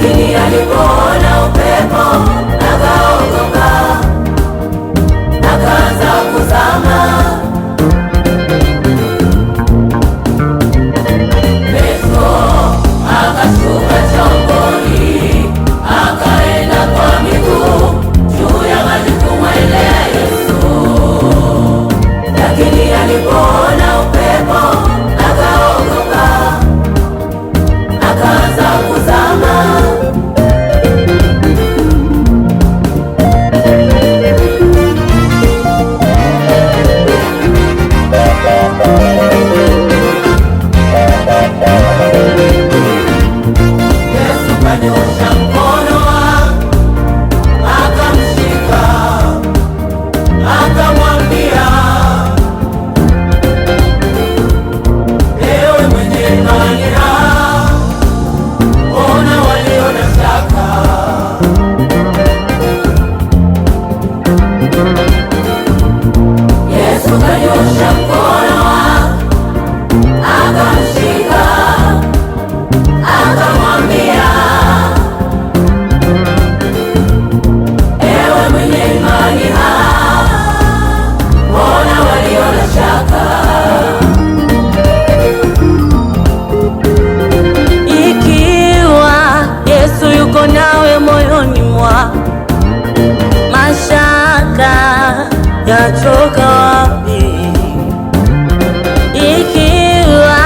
Lakini alipoona upepo akaogopa, akaanza kuzama. Petro akashuka chomboni, akaenda kwa miguu juu ya maji kumwendea Yesu. Lakini alipoona upepo akaogopa, akaanza kuzama. Yesu kanyosha mkono wake akamshika, akamwambia, ewe mwenye imani haba, mbona walio na shaka? Yesu kanyosha mkono wake akamshika, akamwambia, ewe mwenye imani haba, mbona walio na shaka? Ikiwa Yesu yuko nawe moyoni mwa mashaka yatoka wapi? Ikiwa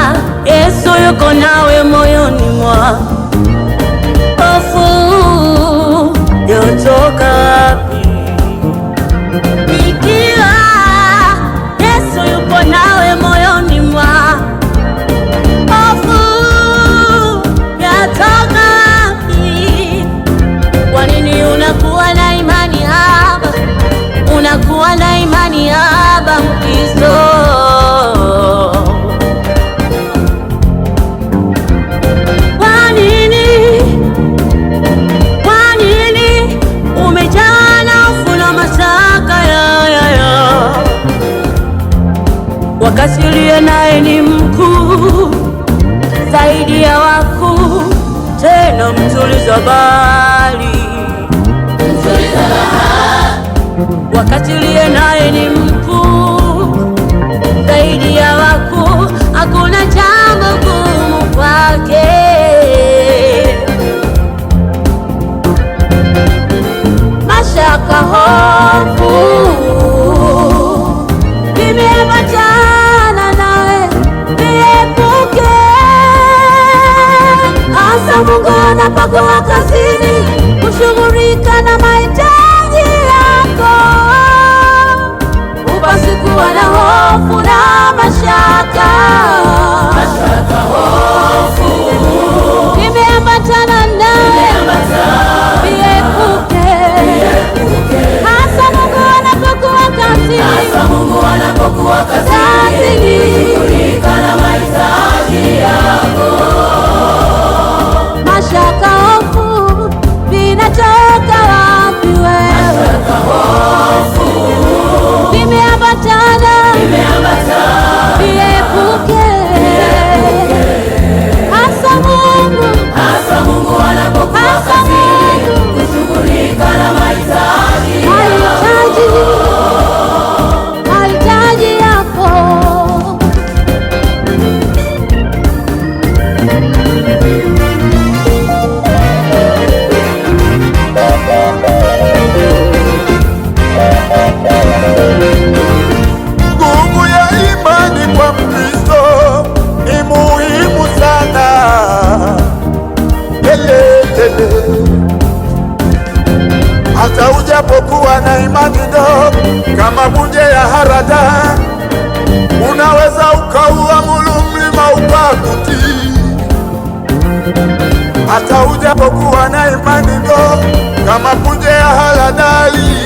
Yesu yuko nawe moyoni mwa hofu yatoka wapi? Ikiwa Yesu yuko nawe moyoni mwa hofu yatoka wapi? Kwa nini unakuwa na imani haba? Unakuwa na imani haba, Mkristo. Kwa nini? Kwa nini umejaa na hofu na mashaka ya wakati uliye naye ni mkuu zaidi ya wakuu, tena mtuliza bahari. Wakati uliye naye ni mkuu zaidi ya wakuu, hakuna jambo gumu kwake. Mashaka, hofu vimeambatana nawe, viepuke. Hasa Mungu anapokuwa kazini kushughulika na mahitaji yako, upasi kuwa na hofu na mashaka. Mashaka, hofu Vimeambatana nawe, viepuke. Hasa Mungu anapokuwa kazini, Hasa Mungu anapokuwa kazini kazini kushughulika na mahitaji yako. Mashaka, hofu vinatoka wapi wewe? Mashaka, hofu Vimeambatana, vimeambatana, viepuke. Hasa Mungu, Hasa Mungu anapokuwa hasa kazini Mungu kushughulika na mahitaji mahitaji, mahitaji yako. Nguvu ya imani kwa Mkristo ni muhimu sana. Lele, lele. Hata ujapokuwa na imani ndogo kama punje ya haradali, unaweza ukauamuru mlima ukakutii. Hata ujapokuwa na imani ndogo kama punje ya haradali,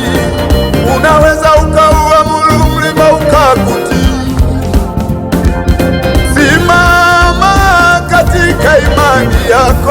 unaweza ukauamuru mlima ukakutii. Simama katika imani yako.